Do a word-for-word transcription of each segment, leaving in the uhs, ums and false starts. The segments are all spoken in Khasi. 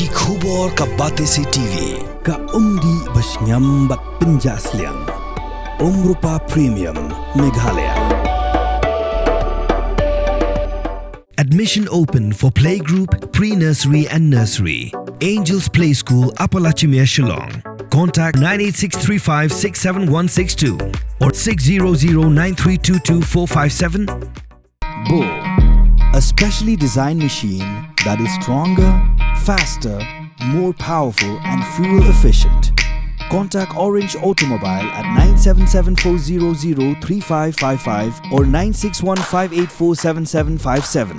Ki khubor ka Batesi T V, ka umdih ba shngiam bad pynjah sliang. Umrupa Premium, Meghalaya. Admission open for playgroup, pre-nursery and nursery. Angels Play School, Upper Lachimia, Shillong. Contact nine eight six three five six seven one six two or six zero zero nine three two two four five seven. Bull, a specially designed machine that is stronger, faster, more powerful, and fuel efficient. Contact Orange Automobile at nine seven seven four zero zero three five five five or nine six one five eight four seven seven five seven.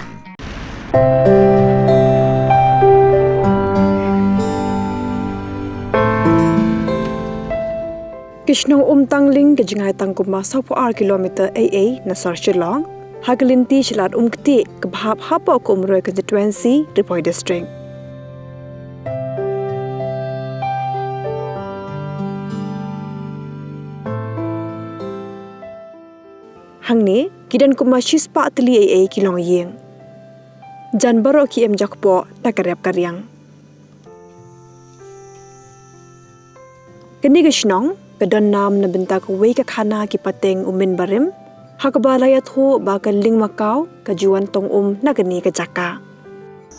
Ka shnong Umtangling ka jngai tang kumba saw phew ar kilometer ei ei na sor Shillong, ha ka lynti sha lad Umktieh kaba hap hapoh ka Umroi Constituency, Ri Bhoi District. Hangne ki don kumba shispah tylli ei ei ki longïing. Jan baroh ki im jakpoh da ka rep ka riang. Kane ka shnong ka don nam na bynta kawei ka khana ki pateng u Mynbarim, ha kaba la ïathuh ba ka Lyngmakaw ka ju wan tong um na kane ka jaka.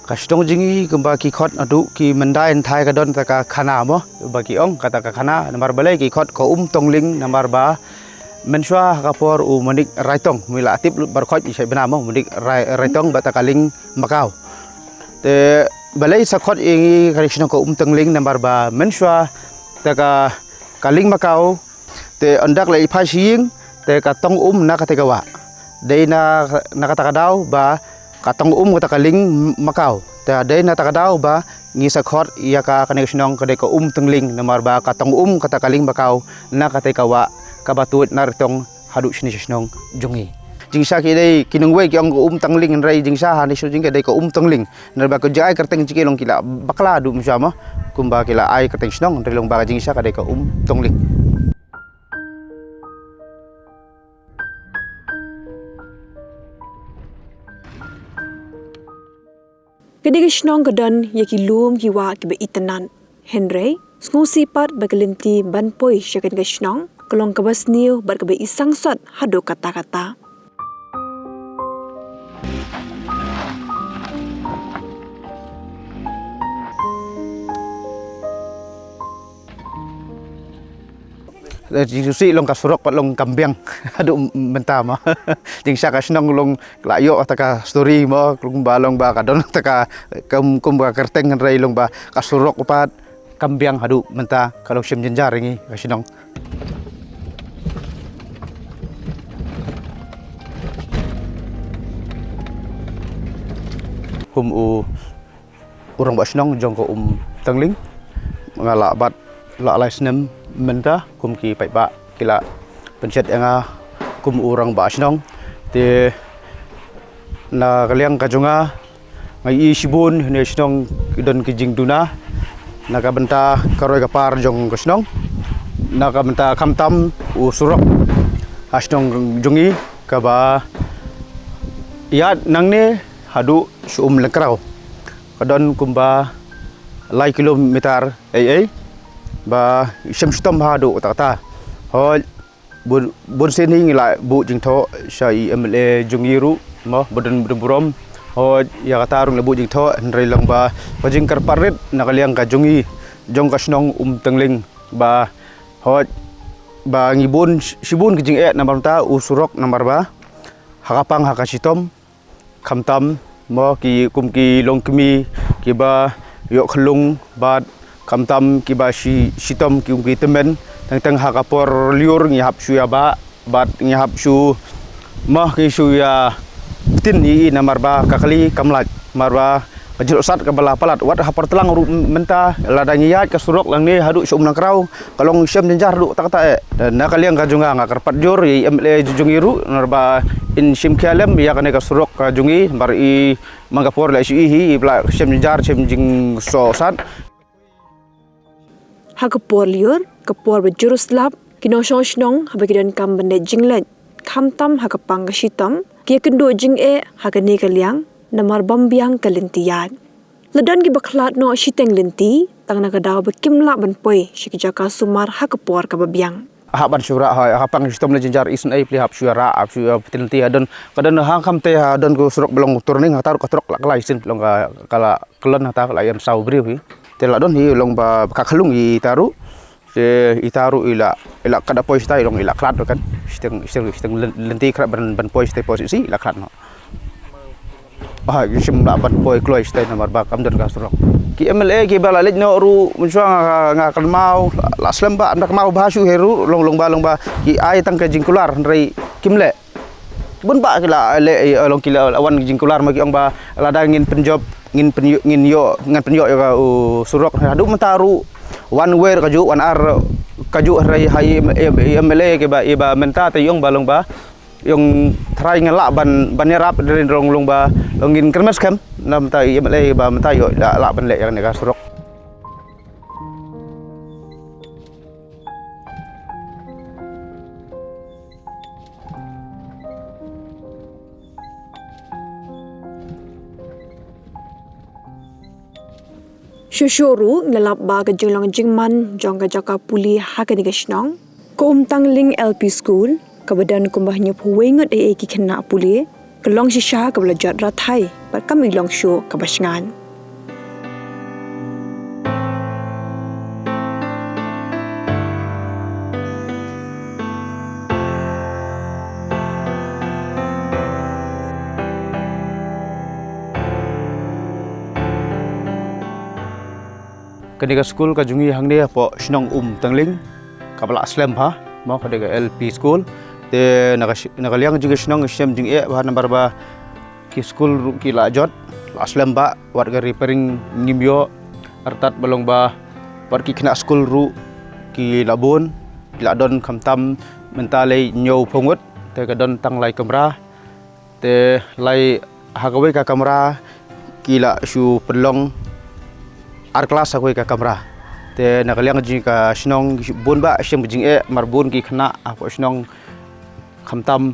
Ka shnong jong ngi kumba ki khot haduh ki myndai hynthai ka don ta ka khana mo, ba ki ong kata ka khana, namar balei ki khot ka Umtangling, namar ba mynshuwa ha ka por u Manik Raitong, mi la tip lut baroh khoit shai bnai mo, Manik Rai-, Raitong bad ta ka Lyngmakaw. Te balei sa khot ïa ngi ka shnong ka Umtangling, namar ba mynshuwa ta ka, ka Lyngmakaw te ynda ka la ïa phai sha ïing te ka tong um na kata ka wah. Dei na, na kata ka daw ba ka tong um kata ka Lyngmakaw. Te dei na kata ka daw ba ngi sa khot ïa ka, kane ka shnong ka dei ka Umtangling, namar ba ka tong um kata ka Lyngmakaw na kata ka wah kaba tuid na Raitong haduh shane sha shnong jong ngi. Jingshisha ki dei ki nongwei ki ong ka Umtangling, hynrei jingshisha ha ne shnong jong ngi ka dei ka Umtangling. Namar ba ka jingai kyrteng jong ki long ki la bakla haduh mynshuwa mo, kumba ki la ai kyrteng shnong, hynrei long ba ka jingshisha ka dei ka Umtangling. Kane ka shnong ka don ïa ki lum ki wah kiba itynnad. Hynrei sngewsih pat ba ka lynti ban poi sha kane ka shnong ka long kaba sniew bad kaba i sangsot haduh katta katta. Eh, jingsngewsih long ka surok pat long kam biang haduh mynta mo. Jingshisha ka shnong long la ïoh ta ka story mo, long ba, long ba ka don ta ka kum, kum ka kyrteng, hynrei long ba ka surok pat kam biang haduh mynta, ka long shem jynjar ïa ngi ka shnong. Kum u u rangbah shnong jong ka Umtangling. Nga lah bat lah lai snem mynta kum ki paidbah ki la pynshet ïa nga kum u rangbah shnong. Te na ka liang ka jong nga, nga ïohi shibun ha kane ka shnong ki don ki jingduna na ka bynta ka roi ka par jong ka shnong, na ka bynta khamtam u surok ha shnong jong ngi kaba ïaid nangne haduh sha Umlyngkraw. Ka don kumba lai kilometer ei ei ba shem shitom haduh kata kata. Hooid, bun, bun sien hi ngi la buh jingthoh sha i M L A jong ngi ruh mo, ba don, ba don burom. Hooid, ïa kata ruh ngi la buh jingthoh, hynrei long ba ka jingkyrpad rit na ka liang ka jong ngi, jong ka shnong Umtangling ba, hooid, ba ngi bun, shibun ki jingeh namar mynta u surok, namar ba ha ka pang ha ka shitom, khamtam mo ki kum ki longkmie kiba ïoh khyllung bad khamtam kiba shi, shitom ki kum ki tymmen, teng teng ha ka por lyiur ngi hap shu ïa bah bad ngi hap shu mo, ngi shu ïa pyntin ïa i namar ba ka kali kam lait, namar ba ka jrut sat kaba la palat, wat ha por tlang ruh mynta lada ngi ïaid ka surok nangne haduh sha Umlyngkraw, ka long shem jynjar haduh kata kata eh. Na ka liang ka jong nga, nga kyrpad jur ïa i M L A jong ngi ruh, namar ba in shim khia lem ïa kane ka surok ka jong ngi, namar i man ka por la shu i hi, i ba la shem jynjar, shem jingsoh sat. Ha ka por lyiur, ka por ba jur slap, ki nongshong shnong haba ki donkam ban leit jingleit, khamtam ha ka pang ka shitom, ki ïakynduh jingeh ha kane ka liang, namar bym biang ka lynti ïaid. La don kiba khlad noh shiteng lynti, tang na ka daw ba kim lah ban poi sha ki jaka sumar ha ka por kaba biang. Hap ban shu rah, hoi, hap pang shitom leh jynjar, isynei pli hap shu rah, hap shu, eh, pynlynti ha don. Ka don ha kham te ha don ka surok ba long turning, ha ta ruh ka trok la ka la isyn long ka, ka la kyllon, ha ta ka la ïam saw briew hi. Te la don hi long ba ka khlung hi ta ruh. Te ita ruh i la, i la kat da poi shatai long i la khlad ruh kan. Shiteng, shiteng, shiteng lyn-, lynti khlad ban, ban poi shatai poi sih, i la khlad noh. Ah, ki shym lah ban poi kloi shatai namar ba kam don ka surok. Ki M L A kiba la leit noh ruh mynshuwa nga, nga kynmaw la, la slem bha, ym da kynmaw bha shuh hi ruh, long, long ba, long ba ki ai tang ka jingkular hynrei kim leh. Bun bah ki la leh, eh, long ki la wan jingkular ma ki ong ba lada ngin pynjop, ngin pynïoh, ngin ïoh, ngin pynïoh ïa ka, uh, surok haduh mynta ruh, wan wer kajuh, wan ar kajuh, hynrei ha i M-, i M-, i M L A kiba, iba mynta te i ong ba long ba i ong trai ngi lah ban, ban ïarap, hynrei long, long ba long ngin kyrmen skhem na mynta i M L A ba mynta ïoh lah, lah ban leh ïa kane ka surok. Shuh shuh ruh ngi la lap ba ka jinglong jingman jong ka jaka pule ha kane ka shnong, ka Umtangling L P School, kaba don kumba hynñiewphew wei ngut ei ei ki khynnah pule, ka long shisha kaba la jot rathai bad kam i long shuh kaba shngaiñ. Kane ka skul ka jong ngi hangne hapoh shnong Umtangling, kaba la slem bha, mo, ka dei ka L P school. Te na ka shi-, na ka liang jong ka shnong ngi shem jingeh bha namar ba ki skul ruh ki la jot, la slem bha, wat ka repairing ngim ïoh, artat ba long ba wat ki khynnah skul ruh ki la bun, ki la don khamtam mynta lei hynñiewphew ngut, te ka don tang lai kamra. Te lai ha kawei ka kamra ki la shu pynlong ar klas ha kawei ka kamra. Te na ka liang jong ka shnong bun bah shem jingeh, mar bun ki khynnah hapoh shnong khamtam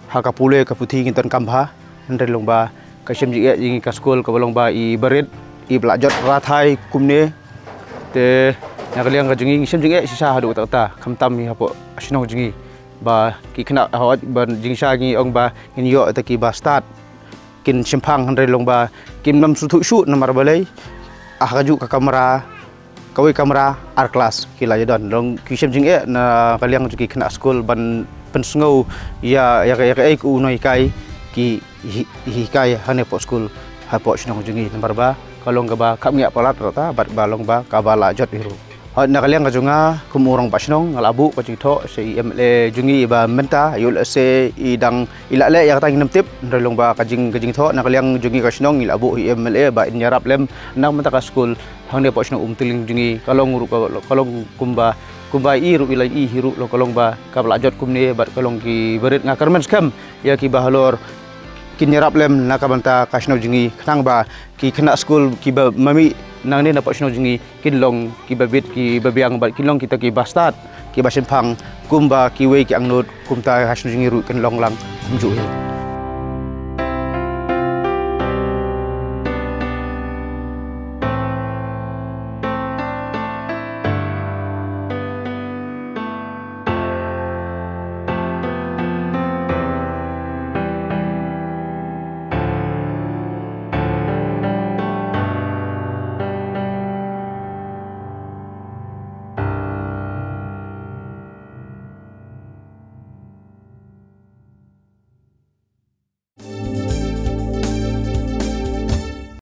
ha ka pule ka puthi ngim donkam bha. Hynrei long ba ka shem jingeh jong ka skul kaba long ba iba rit, iba la jot rathai kumne. Te na ka liang ka jong ngi shem jingeh shisha haduh katta katta, khamtam hi hapoh shnong jong ngi. Ba ki khynnah hoi ban jingshisha ngi ong ba ngin ïoh ïa kita kiba stad, kin shemphang, hynrei long ba kim nym sngewthuh shuh namar balei, ha kajuh ka kamra, kawei kamra ar klas ki la ïa don. Long ki shem jingeh na ka liang jong ki khynnah skul ban pynsngew ïa, ïa, ïa kaei ka u nonghikai ki hi-, hikai hangne hapoh skul, hapoh shnong jong ngi namar ba ka long kaba kham ngiah palat rta bad ba long ba kaba la jot hi ruh. Hoi, na ka liang ka jong nga kum u rangbah shnong nga la buh ka jingthoh sha i M L A jong ngi iba mynta, ïoh lehse i dang i la leh ïa kata ngim tip, hynrei long ba ka jing, ka jingthoh na ka liang jong ngi ka shnong ngi la buh ha i M L A ba in ïarap lem na ka bynta ka skul hangne hapoh shnong Umtangling jong ngi. Ka long ruh ka, ka long kumba, kumba i ruh i la i hi ruh long, ka long ba kaba la jot kumne bad ka long kiba rit, nga kyrmen skhem ïa kiba halor kin ïarap lem na ka bynta ka shnong jong ngi khnang ba ki khynnah skul kiba mih nangne na hapoh shnong jong ngi kin long kiba bit kiba biang bad kin long kita kiba stad kiba shemphang kumba kiwei ki angnud kumta ha shnong jong ngi ruh kin long lang kumjuh hi.